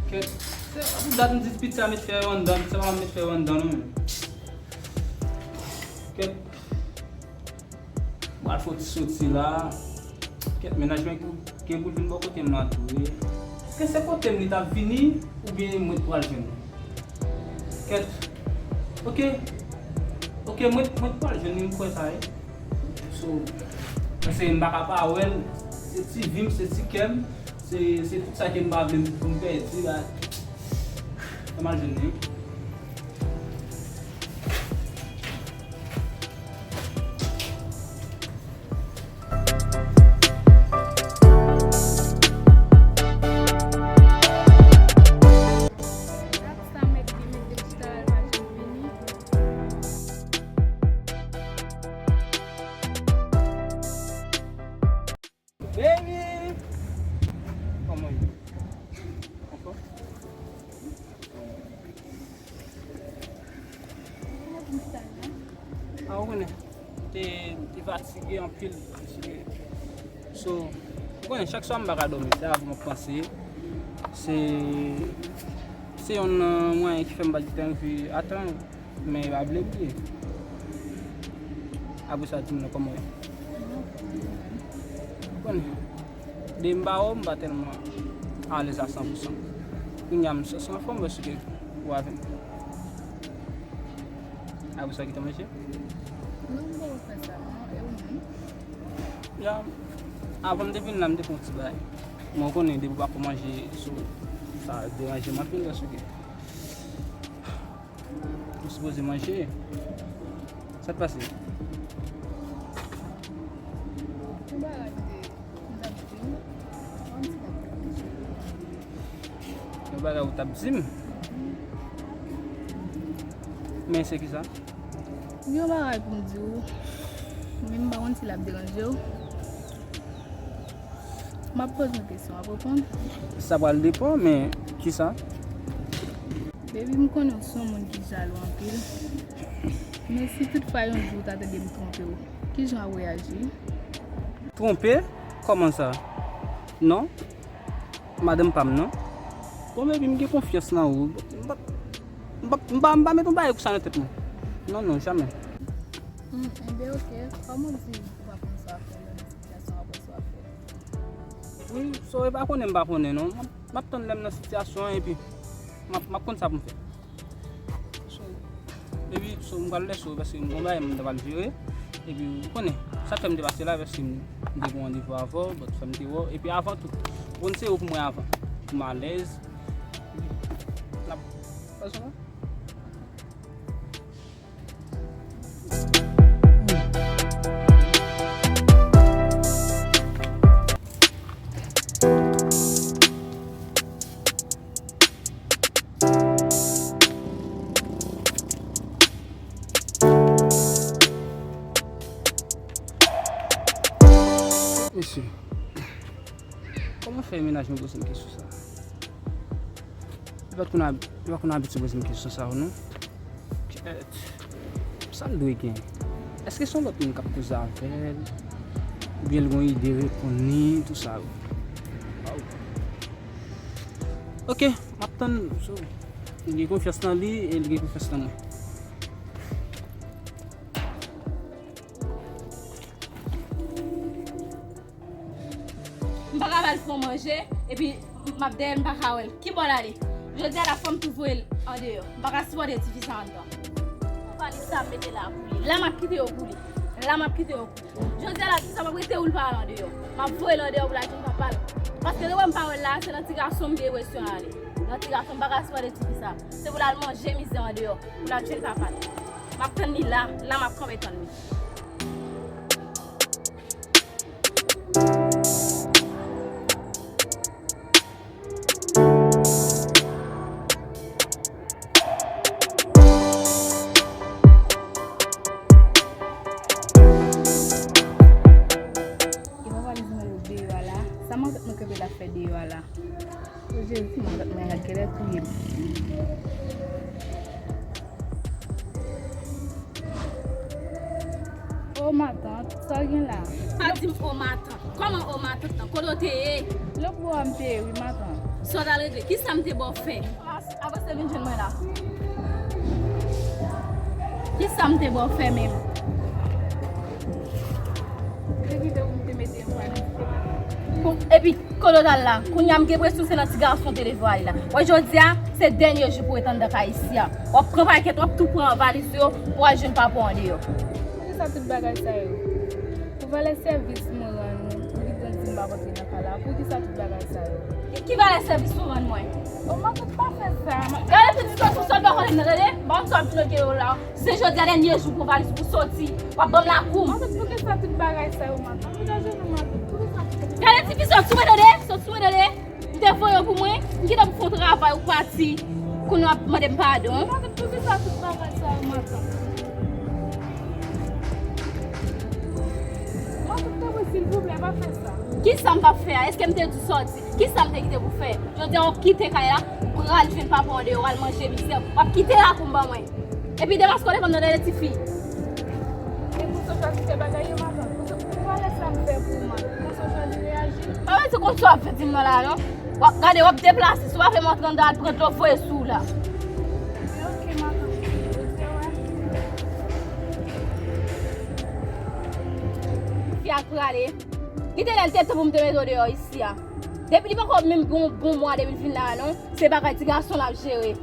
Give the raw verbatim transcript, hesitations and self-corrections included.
Kèt, se pou dat m di piti a met fè yo anndan, piti a pa met fè yo anndan non. Kèt, m al fè yon ti soti la. Kèt, mennaj mwen gen pou l vin bò kote m la tou wi. Èske se kote m li t ap vini oubyen mwen t pral jwenn li? Kèt, oke, oke, mwen, mwen t pral jwenn li, m kwè sa wi. So, paske m pa ka pa wè l, se ti vi m, se ti kè m. Se, se tout sa ke m pa vle pou m pèdi la. Fè m al jwenn li. Baby! Kòman ye? Anfòm? A, ou konnen, te, te fatige anpil. So, ou konnen, chak swa m pa ka dòmi, se a sa m ap panse. Se, se yonn nan mwayen ki fè m pa t gentan rive atan. Men pa vle bliye. Apre sa, di m non kòman w ye. Ou konnen, depi m pa wè w, m pa tèlman alèz a san pou san. Kounye a, m santi m anfòm paske ou avè m. Apre sa, kite manje. Non, m poko fè sa, non. E ou menm? Ya, avan m te vin la, m te fè yon ti bagay. Men ou konnen, depi w pa ko manje, so, sa deranje m anpil paske ou sipoze manje. Sa k pase? Yon bagay m te, m t ap di w. Yon bagay ou t ap di m? Men se kisa? M gen yon bagay pou m di w. Men m pa konn si l ap deranje w. M ap poze yon kesyon, w ap reponn? Sa pral depann, men kisa? Baby, m konnen w se yon moun ki jalou anpil. Men si toutfwa yon jou w ta tande m twonpe w, kijan w ap reyaji? Twonpe? Kòman sa? Non. Madanm pa m, non. Bon, baby, m gen konfyans nan ou. M pa, m pa, m pa, m pa met yon bagay konsa nan tèt mwen. Non, non, jamè. Hmm, enben, oke. Kòm ou di, ou pa konn sa w ap fè, lè w nan sitiyasyon, w ap wè sa w ap fè. Wi, so, e pa konnen m pa konnen, non. M ap, m ap tann lè m nan sitiyasyon an, epi m ap, m ap konn sa pou m fè. So, epi, so, m pral lèse w, paske m gon bagay m ta pral jere. Epi, ou konnen, sa k fè m te pase la, paske m, m te gon randevou avè w, but fè m te wè w. Epi, avan tou, ou konn se ou pou mwen avan. Pou m alèz. N ap pase la. Mesye, kòman fè mennaj mwen poze m kesyon sa a? Li pa t konn ab-, li pa konn abitye poze m kesyon sa yo, non. Kèt. Sa l dwe gen? Èske se yon lòt moun k ap koze avè l? Oubyen l gen yon ide reponn li, tou sa yo? Waw. Oke, m ap tann. So, m gen konfyans nan li e li gen konfyans nan mwen. M pa ka ba l fon manje, epi m ap dèyè l, m pa ka wè l. Ki bò l ale? Jodi a la, fò m tou voye l andeyò. M pa ka sipòte tifi sa anndan. Ou pale sa, m mete la pou li. La, m ap kite yo pou li. La, m ap kite yo pou li. Jodi a la, tifi sa, m ap rete ou l pa al andeyò. M ap voye l andeyò pou l al jwenn papa l. Paske lè w wè m pa wè l la, se nan ti gason m gen enpresyon l ale. Nan ti gason, m pa ka sipòte tifi sa. Se pou l al manje mizè andeyò, pou l al jwenn papa l. M ap tann li la, la, m ap kanpe tann li. E papa li di mwen yo deyò a la. Sa matant mwen kanpe l ap fè deyò a la? O Jezi, matant mwen a genlè touye m. O matant, sa w gen la? Pa di m o matant. Kòman o matant nan? Kote w te ye? Lòt bò a m te ye, wi, matant. Sa w t al regle? Kisa m te ba w fè? Avanse vin jwenn mwen la. Kisa m te ba w fè menm? Te kite pou m te mete yon pral. Epi, kote w t al la? Kounye a m gen enpresyon se nan ti gason w te leve w ale la. Wè, jodi a, se dènye jou pou w ret anndan kay isi a. W ap pran pakèt, w ap tou pran valiz yo, pou w al jwenn papa w andeyò. Poukisa tout bagay sa yo? Pou valè sèvis mwen rann ou, ou gentan di m pa p antre nan kay la. Poukisa tout bagay sa yo? Ki, ki valè sèvis ou rann mwen? O, matant, pa fè sa. Gade ti diskou sou sòl pa konnen nan, tande? Ba m sa ap bloke yo la. Se jodi a dènye jou pou valiz pou soti. W ap ban m lakou m. Matant, poukisa tout bagay sa yo, matant? Ou ta jwenn ou, matant. Poukisa tout... Gade ti fi, sòt sou mwen, tande? Sòt sou mwen, tande? M te voye w pou mwen, m gentan pou fè yon travay ou pati. Kounye a w ap mande m padon. Matant, poukisa tout bagay sa yo, matant? Matant, tanpri, silvouplè, pa fè sa. Kisa m t ap fè a? Èske m te di w sòti? Kisa m te kite pou fè? Jodi a, w ap kite kay la, pral jwenn papa w andeyò, w al manje mizè. W ap kite lakou m ban mwen. Epi demaske w devan m nan, tande, tifi. E pou sa w chwazi fè bagay yo, matant? Pou sa, pou valè sa m fè pou ou, matant? Konsa w chwazi reyaji? Pa mete kont sa w ap fè di m nan la, non. W ap gade, w ap deplase. Si w pa vle m antre anndan, al pran dlo voye sou w la. Ok, matant. Ok, wè. Fi a prale. Li te lè l te tan pou m te mete w deyò isi a. Depi li poko menm gen yon bon mwa depi l vin la a, non. Se bagay ti gason l ap jere.